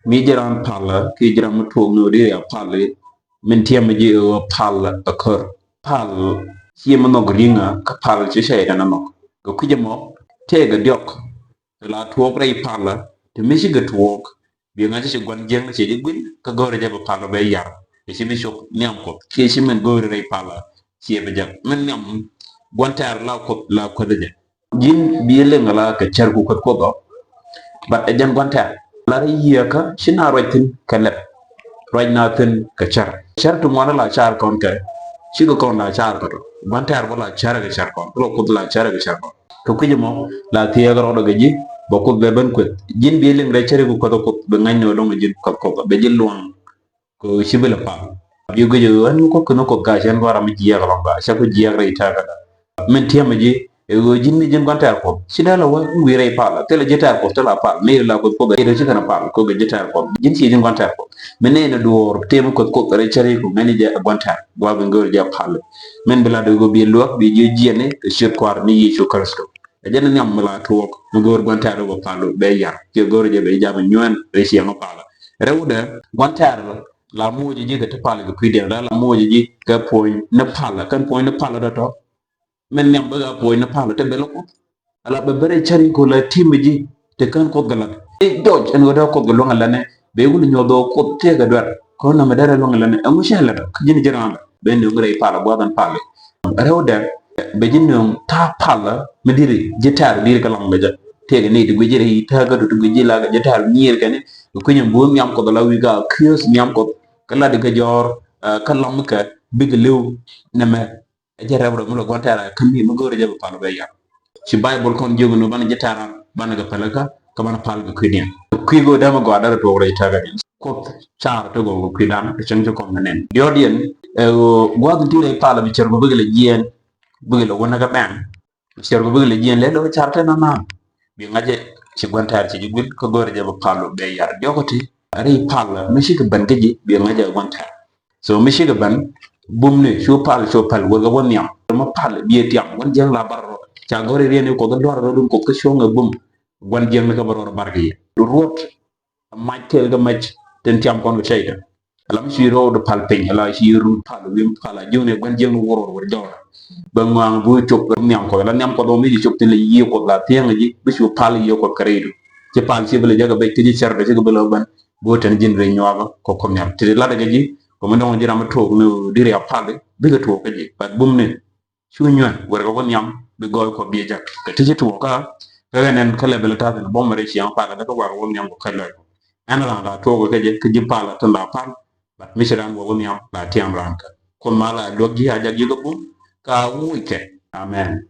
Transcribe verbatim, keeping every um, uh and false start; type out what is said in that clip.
Mi ji̱ ran palä kiɛ ji̱ ran mi tuɔɔk ni ɣöö deri a pal i̱, min tiɛmɛ ji̱ ɛ ɣöö pal ɛ kör. Pal ciɛ mi nhɔk ri̱ŋä, kä pal ci cɛy-tan ɛ nhɔk. Kɛ kui̱c ɛmɔ tëëkɛ diɔ̱k ti la tuɔɔk rɛy palä, ti mi cikɛ tuɔɔk, bi ŋa̱c ci gua̱n jiäkni ci ji̱ guil, kä go̱o̱rɛ jɛ bɛ pal bɛ yar. Kɛ ci bi cop nhiam Kuɔth kiɛ ci min go̱o̱ri rɛy palä, ciɛ bi jek min nhiam gua̱n tɛ̈r la Kuoth la kuäth jɛ. Ji̱n bi liŋ ala kɛ cär ku kuäth Kuoth ɔ. But ɛ jɛn gua̱n tɛ̈r la rɛy yiëëkä ci na ruac thi̱n kɛ lɛp, ruac na thi̱n kɛ cär. Cär ti ŋuan la car kɔn kɛ, cikɛ kɔn la car kɛ tɔ. Gua̱n tɛ̈r bä la cär kɛ cär kɔn, bä la Kuoth la cär kɛ cär kɔn. Kɛ kui̱c ɛmɔ la thiɛɛk rɔɔdɛ kɛ ji̱, bɛ Kuoth bɛ ben kueth. Ji̱n bi liŋ rɛy cär ku kuäth Kuoth, bi ŋa̱c ni ɣöö dɔ̱ŋ ji̱n kuäth Kuoth, bɛ ji̱ luaŋ. Kɛ ɣöö ci bi lɛ pal. Bi guic ɣöö ɛn ŋu Kuoth kɛn Kuoth ka cɛ ɛn gɔ̱a̱r ram mi jiɛɛk ɛlɔ̱ŋ ka, cä ku jiɛɛk rɛy tɛ̈rkädä. Min tiɛmɛ ji̱ ɛ ɣöö ji̱n mi ji̱n gua̱n tɛ̈r Kuɔth, ci dee la wä wi̱i̱ rɛy pal, thilɛ ji̱ tɛ̈r Kuɔth, thilɛ a pal. Mi la Kuoth Kuoth ɛ, ci kɛn a pal, Kuoth kɛ ji̱ tɛ̈r Kuɔth. Ji̱n ci ji̱n gua̱n tɛ̈r Kuɔth. Min nɛy ni duɔ̱ɔ̱r tëë mi Kuoth Kuoth rɛy cär ku ŋäcni jɛ ɛ gua̱n tɛ̈r, gua̱a̱ bi go̱o̱r jɛ a pal. Min bi la dee ɣöö bi luäk bi ji̱ jiɛni kɛ ciöt Kua̱r ni Yecu Kritho. Ɛ jɛn nhiam mi la tuɔɔk mi go̱o̱r gua̱n tɛ̈r bɛ pal bɛ yar. Kiɛ go̱o̱r jɛ bɛ jam nyuɛn rɛy ciɛŋ ɔ pal. Rɛwdɛ gua̱n tɛ̈r la moc ji̱ kɛ ti pal kɛ kui̱diɛn, la moc ji̱ kɛ puɔ̱ny ni pal, kɛn puɔ̱ny ni pal dɔ̱tɔ. Min nhiam bä ɣä puɔ̱ny ni pal te bel Kuoth. Ala bɛ bɛ rɛy cär ku la ti̱m ji̱ te kän Kuoth kɛ lat. I̱ jɔc ɛn ɣöö dee Kuoth kɛ luäŋ ɛlɛnɛ, bɛ wul nyuɔth ɣöö Kuoth tëëkɛ duer. Kɔn nɔmɛ derɛ luäŋ ɛlɛnɛ, ɛŋu cɛ lɛt ɔ? Kä ji̱n ji̱ raan bɛ nööŋ rɛy pal, gua̱a̱th ɛn pal. Rɛwdɛ bɛ ji̱ nööŋ ta̱a̱ pal mi diri ji̱ tɛ̈r diri kɛ lam kɛ jɛ. Tëëkɛ ni ti guic ji̱ rɛy tääkä, ti guic ji̱ la kɛ ji̱ tɛ̈r nyier kɛn. Kɛ kui̱ny ɛn bo̱o̱ nhiam Kuɔth ala wi̱i̱ ka kiöth nhiam Kuɔth. Kä lat kɛ jɔ̱ɔ̱r, kä lam kɛ bikɛ li̱w nɛmɛ. Ɛ jɛ rɛp rɛp mi lɔ gua̱n tɛ̈r a kä mi mi go̱o̱rɛ jɛ bɛ pal bɛ yar. Ci Baibol kɔn jiök ni banɛ ji̱ tɛ̈r, banɛ kɛ pälikä, kä banɛ pal kɛ kui̱diɛn. Kui̱ go̱o̱r dämɛ gɔaa derɛ tuɔɔk rɛy tɛ̈kädiɛn. Kuoth car ti gɔw kɛ kui̱dan kɛ cäŋ ci kɔn kɛ nɛn. Diɔ̱ɔ̱diɛn ɛ ɣöö gua̱a̱th in ti rɛy pal bi cär kɔ bikɛ lɛ jiɛɛn, bikɛ lɛ wänä kɛ bɛn. Cär kɔ bikɛ lɛ jiɛɛn lɛ lɛ car tɛ nana. Bi ŋa̱cɛ ci gua̱n tɛ̈r ci ji̱ guil kä go̱o̱rɛ jɛ bɛ pal bɛ yar. Diɔ̱k kä ti rɛy pal mi cikɛ ben kä ji̱ bi ŋa̱cɛ gua̱n tɛ̈r. So mi cikɛ ben bumni cu pal, cu pal wekɛ wä nhiam. Ma pal biɛ tiam gua̱n jiäkni la bar rɔ. Ca gɔ̱r i̱ riɛn i̱ Kuɔth i̱ luar rɔ dun Kuɔth kä cuɔ̱ŋ ɛ bum. Gua̱n jiäkni kä bä rɔ bar kɛ yɛ. Ruɔt mac kɛɛl kɛ mac tin tiam kɔn kɛ cɛy tɛ. Ala mi ci rɔ dɔ pal piny, ala ci rut pal wi̱i̱ pal a jiökni gua̱n jiäkni wä rɔ wä jɔra. Bɛ ŋɔaŋ bu cop nhiam Kuɔth, ala nhiam Kuɔth ɔ mi ci cop tin lɛ yiëë Kuɔth la thiäŋ ji̱, bi cu pal yiëë Kuɔth kɛ rɛydu. Ci pal ci bi lɛ jäk a bec kä ji̱ cär dɔ ci kɛ bi lɛ ben. Bi wä tɛn ji̱n rɛy nyuakä kɔ kɔn nhial. Ti ladɛ kɛ ji̱ kɔ mi dɔŋ ji̱ ram mi tuɔɔk ni diri a pal bikɛ tuɔɔk kä ji̱. But bumni cu nyuɛn werkɛ wä nhiam bi gɔɔy kɔ biɛ jak. Kɛ ti ci tuɔɔk kä kɛ ɣän ɛn kä lɛ bi lɛ ta̱thin bɔm rɛy ciɛŋ pal kɛ däkä warkɛ wä nhiam kɔ kɛ lɔc. Ɛn ran la tuɔɔk kɛ jɛ kä ji̱ pal a tin la pal. But mi ci ran wä wä nhiam la tiam ran kä Kuoth ma la luäk ji̱ a jak ji̱ kä bum ka wuc kɛ. Amen.